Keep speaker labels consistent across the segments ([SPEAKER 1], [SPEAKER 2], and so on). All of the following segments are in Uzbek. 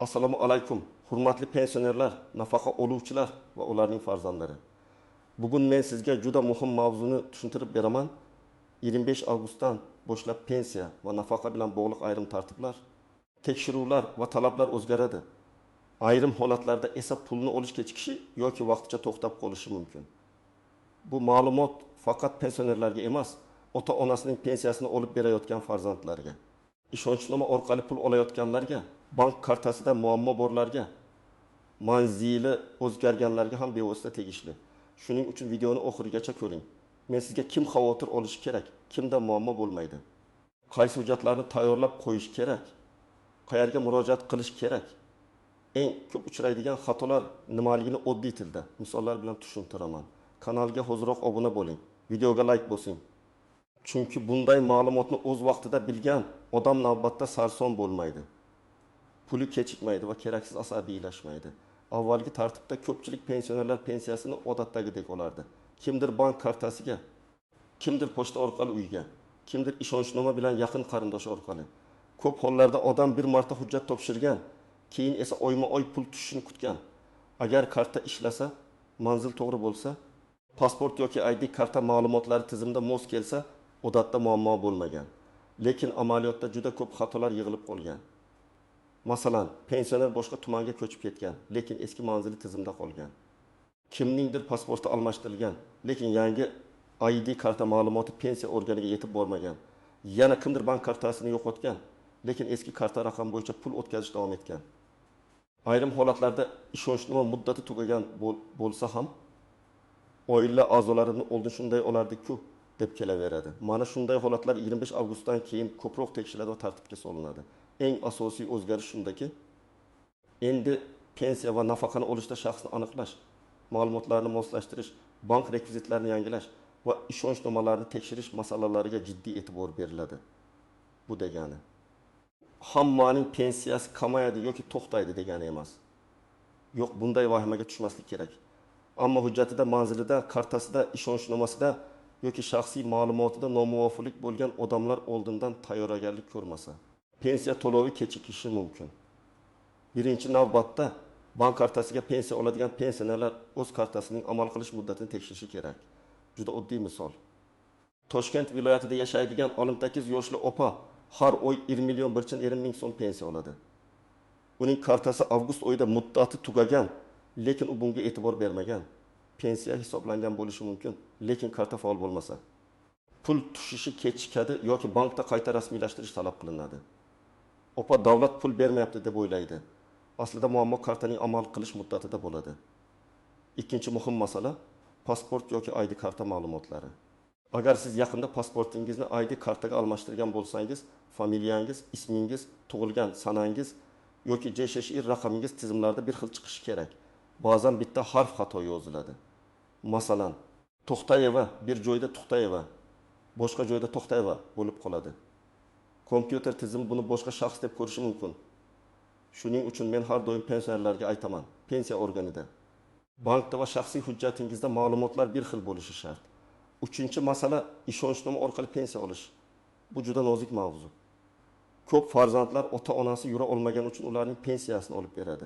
[SPEAKER 1] Assalomu alaykum, hurmatli pensionerlar, nafaqa oluvchilar va ularning farzandlari. Bugun men sizga juda muhim mavzuni tushuntirib beraman. 25 avgustdan boshlab pensiya va nafaqa bilan bog'liq ayrim tartiblar, tekshiruvlar va talablar o'zgaradi. Ayrim holatlarda esa pulni olish kechikishi yoki vaqtincha to'xtab qolishi mumkin. Bu ma'lumot faqat pensionerlarga emas, ota-onasining pensiyasini olib berayotgan farzandlarga, ishonchnoma orqali pul olayotganlarga, bank kartasida muammo borlarga, manzili o'zgarganlarga ham bevosita tegishli. Shuning uchun videoni oxirigacha ko'ring. Men sizga kim xavotir olishi kerak, kimda muammo bo'lmaydi, qaysi hujjatlarni tayyorlab qo'yish kerak, qayerga murojaat qilish kerak, eng ko'p uchraydigan xatolar nimaligini oddiy tilda misollar bilan tushuntiraman. Kanalga hoziroq obuna bo'ling, videoga like bosing. Chunki bunday ma'lumotni o'z vaqtida bilgan odam navbatda sarson bo'lmaydi. Puli kechikmaydi va keraksiz asabiylashmaydi. Avvalgi tartibda ko'pchilik pensionerlar pensiyasini odatdagidek olardi. Kimdir bank kartasiga, kimdir pochta orqali uyga, kimdir ishonchnoma bilan yaqin qarindoshi orqali. Ko'p hollarda odam bir marta hujjat topshirgan, keyin esa oyma-oy pul tushishini kutgan. Agar karta ishlasa, manzil to'g'ri bo'lsa, pasport yoki ID karta ma'lumotlari tizimda mos kelsa, odatda muammo bo'lmagan. Lekin amaliyotda juda ko'p xatolar yig'ilib qolgan. Masalan, pensioner boshqa tumanga ko'chib ketgan, lekin eski manzili tizimda qolgan. Kimningdir pasporti almashtirilgan, lekin yangi ID karta ma'lumoti pensiya organiga yetib bormagan. Yana kimdir bank kartasini yo'qotgan, lekin eski karta raqami bo'yicha pul o'tkazish davom etgan. Ayrim holatlarda ishonchnoma muddati tugagan bo'lsa ham, oila a'zolarini oldin shunday olardik-ku deb kelaveradi. Mana shunday holatlar 25 avgustdan keyin ko'proq tekshiriladi va tartibga solinadi. Eng asosiy o'zgarish shundaki, endi pensiya va nafaqani olishda shaxsni aniqlash, ma'lumotlarni moslashtirish, bank rekvizitlarini yangilash va ishonchnomalarni tekshirish masalalariga jiddiy e'tibor beriladi. Bu degani hammaning pensiyasi kamayadi yoki to'xtaydi degani emas. Yo'q, bunday vahimaga tushmaslik kerak. Ammo hujjatida, manzilida, kartasida, ishonchnomasida yoki shaxsiy ma'lumotida nomuvofiqlik bo'lgan odamlar oldindan tayyorgarlik ko'rmasa, pensiya to'lovi kechikishi mumkin. Birinchi navbatda bank kartasiga pensiya oladigan pensionerlar o'z kartasining amal qilish muddatini tekshirishi kerak. Juda oddiy misol. Toshkent viloyatida yashaydigan 68 yoshli opa har oy 1 million 1,5 ming so'm pensiya oladi. Uning kartasi avgust oyida muddati tugagan, lekin u bunga e'tibor bermagan. Pensiya hisoblangan bo'lishi mumkin, lekin karta faol bo'lmasa, pul tushishi kechikadi yoki bankda qayta rasmiylashtirish talab qilinadi. Opa davlat pul bermayapti deb o'ylaydi. Aslida muammo kartaning amal qilish muddatida bo'ladi. Ikkinchi muhim masala pasport yoki ID karta ma'lumotlari. Agar siz yaqinda pasportingizni ID kartaga almashtirgan bo'lsangiz, familiyangiz, ismingiz, tug'ilgan sanangiz yoki JSHR raqamingiz tizimlarda bir xil chiqishi kerak. Ba'zan bitta harf xato yoziladi. Masalan, To'xtayeva bir joyda To'xtayeva, boshqa joyda To'xtayeva bo'lib qoladi. Kompyuter tizimi buni boshqa shaxs deb ko'rishi mumkin. Shuning uchun men har doim pensionerlarga aytaman, pensiya organida, bankda va shaxsiy hujjatingizda ma'lumotlar bir xil bo'lishi shart. Uchinchi masala ishonchnoma orqali pensiya olish. Bu juda nozik mavzu. Ko'p farzandlar ota-onasi yura olmagani uchun ularning pensiyasini olib beradi.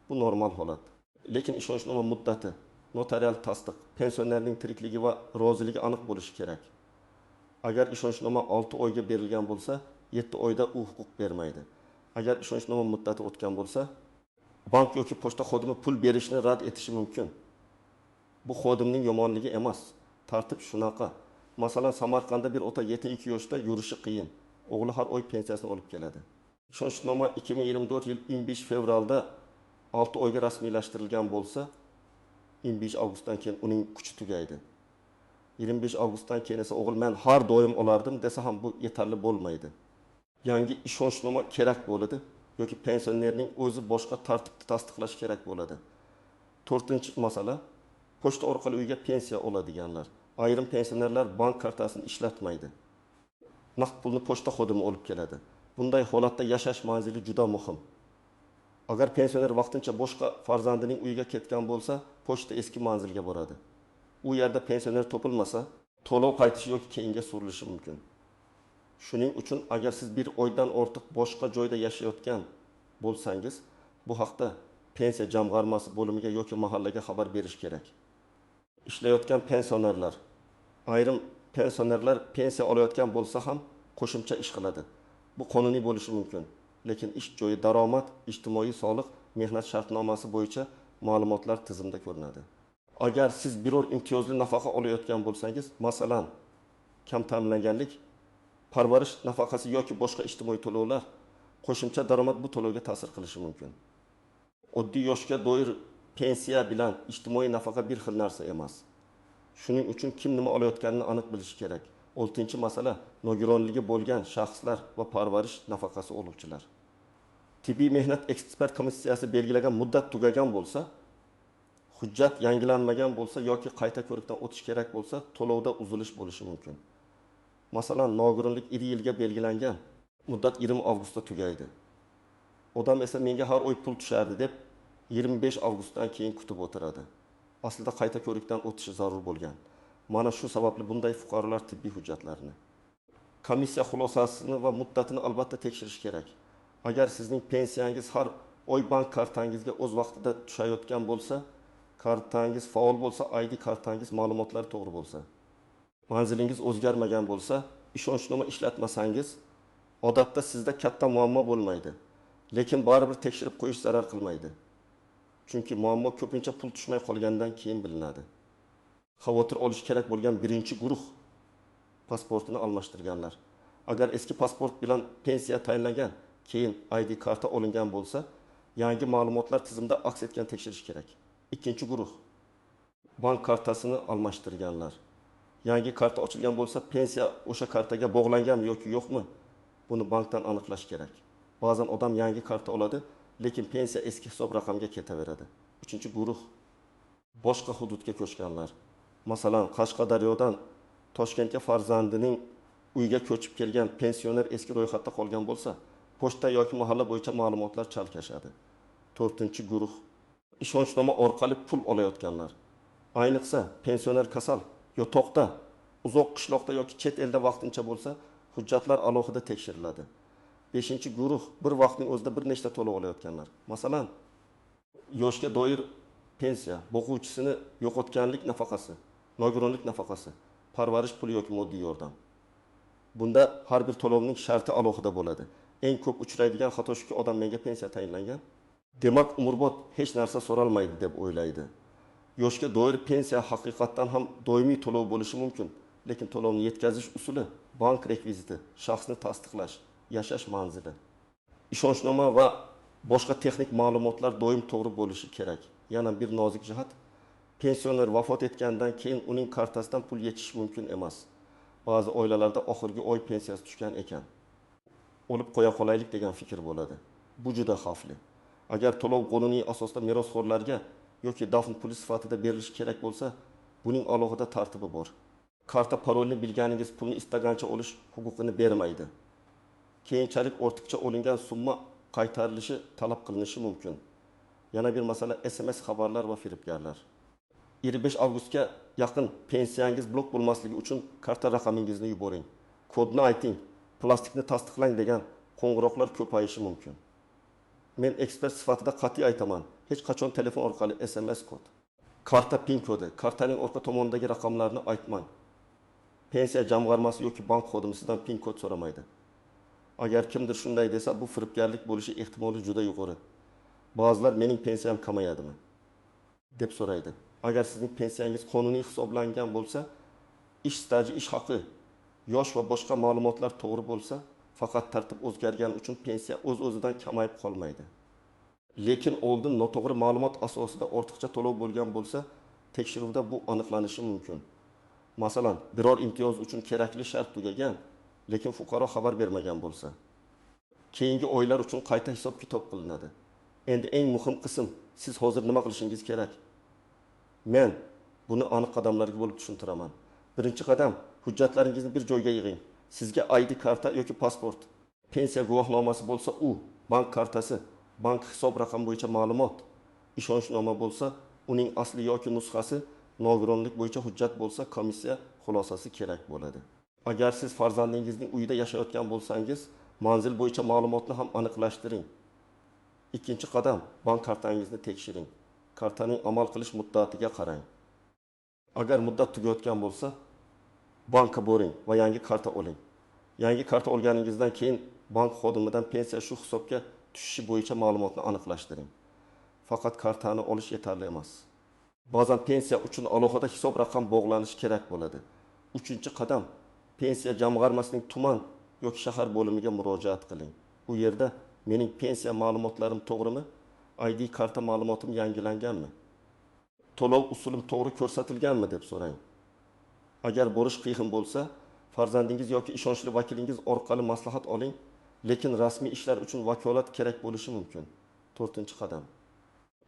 [SPEAKER 1] Bu normal holat. Lekin ishonchnoma muddati, notarial tasdiq, pensionerning tirikligi va roziligi aniq bo'lishi kerak. Agar ishonchnoma 6 oyga berilgan bo'lsa, 7 oyda u huquq bermaydi. Agar ishonchnoma muddati o'tgan bo'lsa, bank yoki pochta xodimi pul berishni rad etishi mumkin. Bu xodimning yomonligi emas. Tartib shunaqa. Masalan, Samarqandda bir ota 72 yoshda yurishi qiyin. O'g'li har oy pensiyasini olib keladi. Ishonchnoma 2024 yil 25 fevralda 6 oyga rasmiylashtirilgan bo'lsa, 25 avgustdan keyin uning kuchi tugaydi. 25 avgustdan keyin esa o'g'il men har doim olardim desa ham bu yetarli bo'lmaydi. Yangi ishonchnoma kerak bo'ladi yoki pensionerning o'zi boshqa tartibda tasdiqlash kerak bo'ladi. To'rtinchi masala pochta orqali uyga pensiya oladiganlar. Ayrim pensionerlar bank kartasini ishlatmaydi. Naqd pulni pochta xodimi olib keladi. Bunday holatda yashash manzili juda muhim. Agar pensioner vaqtincha boshqa farzandining uyiga ketgan bo'lsa, pochta eski manzilga boradi. U yerda pensioner topilmasa, to'lov qaytishi yoki keyinga surilishi mumkin. Shuning uchun agar siz bir oydan ortiq boshqa joyda yashayotgan bo'lsangiz, Bu haqda pensiya jamg'armasi bo'limiga yoki mahallaga xabar berish kerak. Ishlayotgan pensionerlar. Ayrim pensionerlar pensiya olayotgan bo'lsa ham qo'shimcha ish qiladi. Bu qonuniy bo'lishi mumkin, lekin ish joyi, daromad, ijtimoiy soliq, mehnat shartnomasi bo'yicha ma'lumotlar tizimda ko'rinadi. Agar siz biror imtiyozli nafaqa olayotgan bo'lsangiz, masalan, kam ta'minlanganlik, parvarish nafaqasi yoki boshqa ijtimoiy to'lovlar, qo'shimcha daromad bu to'lovga ta'sir qilishi mumkin. Oddiy yoshga doir pensiya bilan ijtimoiy nafaqa bir xil narsa emas. Shuning uchun kim nima olayotganini aniq bilishi kerak. 6-masala nogironligi bo'lgan shaxslar va parvarish nafaqasi oluvchilar. Tibbiy mehnat ekspert komissiyasi belgilagan muddat tugagan bo'lsa, hujjat yangilanmagan bo'lsa yoki qayta ko'rikdan o'tish kerak bo'lsa, to'lovda uzilish bo'lishi mumkin. Masalan, nogironlik 1 yilga belgilangan, muddat 20 avgustda tugaydi. Odam esa menga har oy pul tushardi deb 25 avgustdan keyin kutib o'tiradi. Aslida qayta ko'rikdan o'tishi zarur bo'lgan. Mana shu sababli bunday fuqarolar tibbiy hujjatlarni, komissiya xulosasini va muddatini albatta tekshirish kerak. Agar sizning pensiyangiz har oy bank kartangizga o'z vaqtida tushayotgan bo'lsa, kartangiz faol bo'lsa, ID kartangiz ma'lumotlari to'g'ri bo'lsa, manzilingiz o'zgarmagan bo'lsa, ishonchnoma ishlatmasangiz, odatda sizda katta muammo bo'lmaydi. Lekin baribir tekshirib qo'yish zarar qilmaydi. Chunki muammo ko'pincha pul tushmay qolgandan keyin bilinadi. Xavotir olish kerak bo'lgan birinchi guruh pasportini almashtirganlar. Agar eski pasport bilan pensiya tayinlangan, keyin ID karta olingan bo'lsa, yangi ma'lumotlar tizimda aks etgan tekshirish kerak. Ikkinchi guruh bank kartasini almashtirganlar. Yangi karta ochilgan bo'lsa, pensiya o'sha kartaga bog'langanmi yoki yo'qmi? Buni bankdan aniqlash kerak. Ba'zan odam yangi karta oladi, lekin pensiya eski hisob raqamga ketaveradi. Uchinchi guruh boshqa hududga ko'chganlar. Masalan, Qashqadaryodan Toshkentga farzandining uyiga ko'chib kelgan pensioner eski ro'yxatda qolgan bo'lsa, pochta yoki mahalla bo'yicha ma'lumotlar chalkashadi. To'rtinchi guruh ishonchnoma orqali pul olayotganlar. Ayniqsa, pensioner kasal, yotoqda, uzoq qishloqda yoki chet elda vaqtincha bo'lsa, hujjatlar alohida tekshiriladi. 5-guruh bir vaqtning o'zida bir nechta to'lov olayotganlar. Masalan, yoshga doir pensiya, boquvchisini yo'qotganlik nafaqasi, nogironlik nafaqasi, parvarish puli yoki moddiy yordam. Bunda har bir to'lovning sharti alohida bo'ladi. Eng ko'p uchraydigan xato shuki, odam menga pensiya tayinlangan, demak umrbod hech narsa so'ralmaydi deb o'ylaydi. Yoshga doir pensiya haqiqatdan ham doimiy to'lov bo'lishi mumkin, lekin to'lovni yetkazish usuli, bank rekviziti, shaxsni tasdiqlash, yashash manzili, ishonchnoma va boshqa texnik ma'lumotlar doim to'g'ri bo'lishi kerak. Yana bir nozik jihat, pensioner vafot etgandan keyin uning kartasidan pul yechish mumkin emas. Ba'zi oilalarda oxirgi oy pensiyasi tushgan ekan, o'lib qo'ya qolaylik degan fikr bo'ladi. Bu juda xavfli. Agar to'lov qonuniy asosda merosxo'rlarga yoki dafn puli sifatida berilishi kerak bo'lsa, buning alohida tartibi bor. Karta parolini bilganingiz pulni istagancha olish huquqini bermaydi. Keyinchalik ortiqcha olingan summa qaytarilishi talab qilinishi mumkin. Yana bir masala SMS xabarlar va firibgarlar. 25 avgustga yaqin pensiyangiz blok bo'lmasligi uchun karta raqamingizni yuboring. Kodni ayting, plastikni tasdiqlang degan qo'ng'iroqlar ko'payishi mumkin. Men ekspert sifatida qat'iy aytaman, hech qachon telefon orqali SMS kod, karta PIN kodi, kartaning orqa tomonidagi raqamlarni aytmang. Pensiya jamg'armasi yoki bank xodimi sizdan PIN kod so'ramaydi. Agar kimdir shunday desa, bu firibgarlik bo'lishi ehtimoli juda yuqori. Ba'zilar mening pensiyam kamayadimi deb so'raydi. Agar sizning pensiyangiz qonuniy hisoblangan bo'lsa, ish staji, ish haqi, yosh va boshqa ma'lumotlar to'g'ri bo'lsa, faqat tartib o'zgargani uchun pensiya o'z-o'zidan kamayib qolmaydi. Lekin oldin noto'g'ri ma'lumot asosida ortiqcha to'lov bo'lgan bo'lsa, tekshiruvda bu aniqlanishi mumkin. Masalan, biror imtiyoz uchun kerakli shart tugagan, lekin fuqaro xabar bermagan bo'lsa, keyingi oylar uchun qayta hisob-kitob qilinadi. Endi eng muhim qism, siz hozir nima qilishingiz kerak? Men buni aniq qadamlarga bo'lib tushuntiraman. Birinchi qadam, hujjatlaringizni bir joyga yig'ing. Sizga ID karta yoki pasport, pensiya guvohnomasi bo'lsa u, bank kartasi, bank hisob raqami bo'yicha ma'lumot, ishonchnoma bo'lsa, uning asli yoki nusxasi, nogironlik bo'yicha hujjat bo'lsa, komissiya xulosasi kerak bo'ladi. Agar siz farzandingizning uyida yashayotgan bo'lsangiz, manzil bo'yicha ma'lumotni ham aniqlashtiring. Ikkinchi qadam, bank kartangizni tekshiring. Kartaning amal qilish muddatiga qarang. Agar muddat tugayotgan bo'lsa, bankka boring va yangi karta oling. Yangi karta olganingizdan keyin bank xodimidan pensiya shu hisobga tushishi bo'yicha ma'lumotni aniqlashtiring. Faqat kartani olish yetarli emas. Ba'zan pensiya uchun alohida hisob raqam bog'lanishi kerak bo'ladi. Uchinchi qadam, pensiya jamg'armasining tuman yoki shahar bo'limiga murojaat qiling. U yerda mening pensiya ma'lumotlarim to'g'rimi? ID karta ma'lumotim yangilanganmi? To'lov usulim to'g'ri ko'rsatilganmi deb so'rang. Agar borish qiyin bo'lsa, farzandingiz yoki ishonchli vakilingiz orqali maslahat oling, lekin rasmiy ishlar uchun vakolat kerak bo'lishi mumkin. To'rtinchi qadam,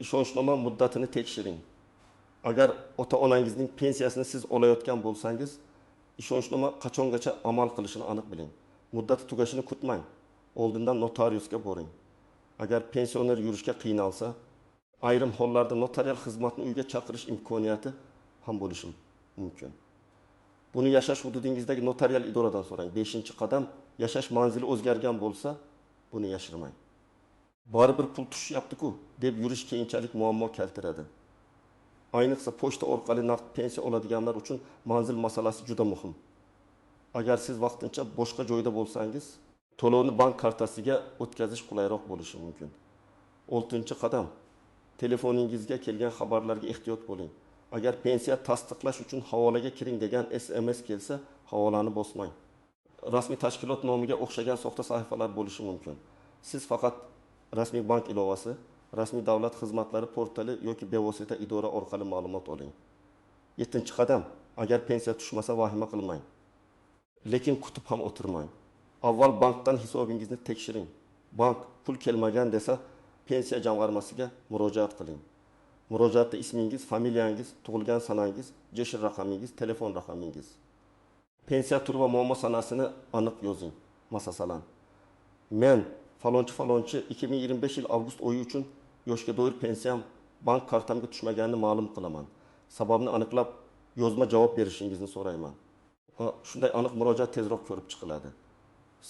[SPEAKER 1] ishonchnoma muddatini tekshiring. Agar ota-onangizning pensiyasini siz olayotgan bo'lsangiz, ishonchnoma qachongacha amal qilishini aniq biling. Muddati tugashini kutmang. Oldindan notariusga boring. Agar pensioner yurishga qiynalsa, ayrim hollarda notarial xizmatni uyga chaqirish imkoniyati ham bo'lishi mumkin. Buni yashash hududingizdagi notarial idoradan so'rang. Beshinchi qadam, yashash manzili o'zgargan bo'lsa, buni yashirmang. Baribir pul tushyapti-ku deb yurish keyinchalik muammo keltiradi. Ayniqsa pochta orqali naqd pensiya oladiganlar uchun manzil masalasi juda muhim. Agar siz vaqtincha boshqa joyda bo'lsangiz, to'lovni bank kartasiga o'tkazish qulayroq bo'lishi mumkin. Oltinchi qadam, telefoningizga kelgan xabarlarga ehtiyot bo'ling. Agar pensiya tasdiqlash uchun havolaga kiring degan SMS kelsa, havolani bosmang. Rasmiy tashkilot nomiga o'xshagan soxta sahifalar bo'lishi mumkin. Siz faqat rasmiy bank ilovasi, rasmiy davlat xizmatlari portali yoki bevosita idora orqali ma'lumot oling. Yettinchi qadam, agar pensiya tushmasa vahima qilmang. Lekin kutib ham o'tirmang. Avval bankdan hisobingizni tekshiring. Bank pul kelmagan desa, pensiya jamg'armasiga murojaat qiling. Murojaatda ismingiz, familiyangiz, tug'ilgan sanangiz, JSH raqamingiz, telefon raqamingiz. Pensiya turi va muammo sanasini aniq yozing. Masalan, men falonchi 2025 yil avgust oyi uchun yoshga doir pensiyam bank kartamga tushmaganini ma'lum qilaman. Sababini aniqlab yozma javob berishingizni so'rayman. Shunday aniq murojaat tezroq ko'rib chiqiladi.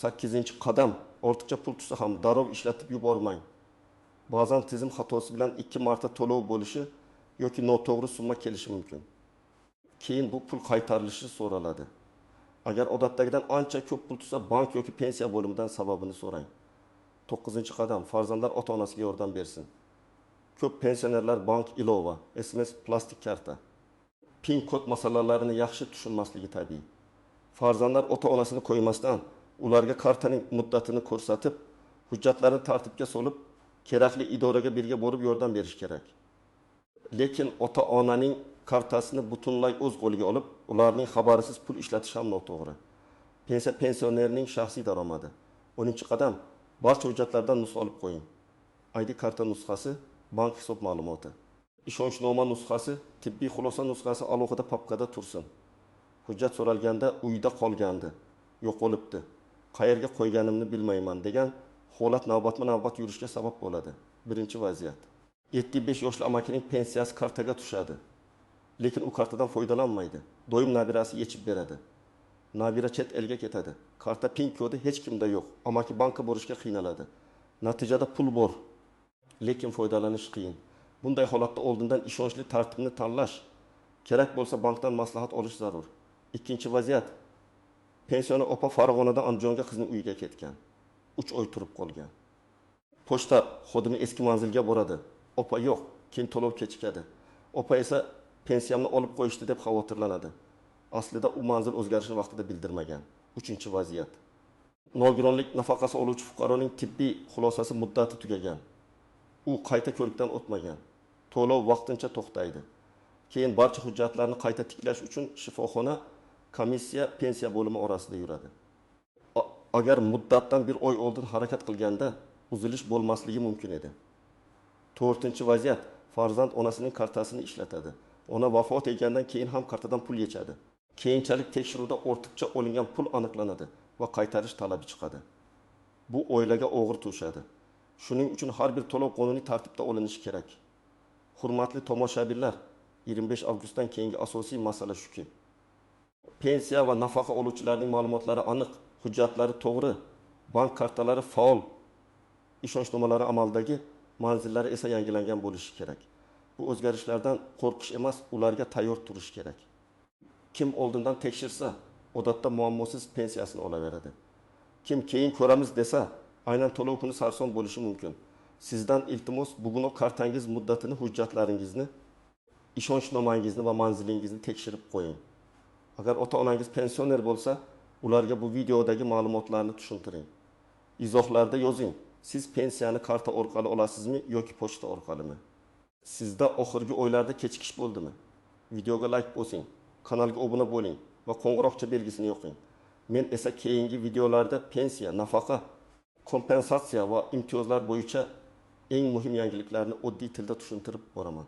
[SPEAKER 1] 8-qadam, ortiqcha pul tushsa ham darrov ishlatib yubormang. Ba'zan tizim xatosi bilan 2 marta to'lov bo'lishi yoki noto'g'ri summa kelishi mumkin. Keyin bu pul qaytarilishi so'raladi. Agar odatdagidan ancha ko'p pul tushsa, bank yoki pensiya bo'limidan sababini so'rang. 9-qadam, farzandlar ota-onasiga yordam bersin. Ko'p pensionerlar bank ilova, SMS, plastik karta, PIN kod masalalarini yaxshi tushunmasligi tabiiy. Farzandlar ota-onasini qo'ymasdan ularga kartaning muddatini ko'rsatib, hujjatlarni tartibga solib, kerakli idoraga birga borib yordam berish kerak. Lekin ota-onaning kartasini butunlay o'z qo'liga olib, ularning xabarisiz pul ishlatish ham noto'g'ri. Pensiya pensionerning shaxsiy daromadi. 10-qadam, barcha hujjatlardan nusxa olib qo'ying. ID karta nusxasi, bank hisob ma'lumoti, ishonchnoma nusxasi, tibbiy xulosa nusxasi alohida papkada tursin. Hujjat so'ralganda uyda qolgandi, yo'qolibdi, qayerga qo'yganimni bilmayman degan holat navbatma-navbat yurishga sabab bo'ladi. Birinchi vaziyat. 75 yoshli amakining pensiyasi kartaga tushadi. Lekin u kartadan foydalanmaydi. Doim nabirasi yechib beradi. Nabira chet elga ketadi. Karta PIN kodi hech kimda yo'q. Amaki bankka borishga qiynaladi. Natijada pul bor, lekin foydalanish qiyin. Bunday holatda oldindan ishonchli tartibni tanlash, kerak bo'lsa bankdan maslahat olish zarur. Ikkinchi vaziyat. Pensioner opa Farg'onadan Andijonga qizining uyiga ketgan. 3 oy turib qolgan. Pochta xodimi eski manzilga boradi. Opa yo'q, keyin to'lov kechikadi. Opa esa pensiyamni olib qo'yishdi deb xavotirlanadi. Aslida u manzil o'zgarishini vaqtida bildirmagan. 3-vaziyat. Nogironlik nafaqasi oluvchi fuqaroning tibbiy xulosasi muddati tugagan. U qayta ko'rikdan o'tmagan. To'lov vaqtincha to'xtaydi. Keyin barcha hujjatlarni qayta tiklash uchun shifoxona, komissiya, pensiya bo'limi orasida yuradi. Agar muddatdan bir oy oldin harakat qilganda uzilish bo'lmasligi mumkin edi. 4-vaziyat. Farzand onasining kartasini ishlatadi. Ona vafot etgandan keyin ham kartadan pul yechadi. Keyinchalik tekshiruvda ortiqcha olingan pul aniqlanadi va qaytarish talabi chiqadi. Bu oilaga og'ir tushadi. Shuning uchun har bir to'lov qonuniy tartibda olinishi kerak. Hurmatli tomoshabinlar, 25 avgustdan keyingi asosiy masala shuki, pensiya va nafaqa oluvchilarning ma'lumotlari aniq, hujjatlari to'g'ri, bank kartalari faol, ishonchnomalari amaldagi manzillari esa yangilangan bo'lishi kerak. Bu o'zgarishlardan qo'rqish emas, ularga tayyor turish kerak. Kim oldindan tekshirsa, odatda muammosiz pensiyasini olaveradi. Kim keyin ko'ramiz desa, aynan to'lov kuni sarson bo'lishi mumkin. Sizdan iltimos, bugunoq kartangiz muddatini, hujjatlaringizni, ishonchnomangizni va manzilingizni tekshirib qo'ying. Agar ota-onangiz pensioner bo'lsa, ularga bu videodagi ma'lumotlarni tushuntiring. Izohlarda yozing: siz pensiyani karta orqali olasizmi yoki pochta orqalimi? Sizda oxirgi oylarda kechikish bo'ldimi? Videoga like bosing, kanalga obuna bo'ling va qo'ng'iroqcha belgisini yoqing. Men esa keyingi videolarda pensiya, nafaqa, kompensatsiya va imtiyozlar bo'yicha eng muhim yangiliklarni oddiy tilda tushuntirib boraman.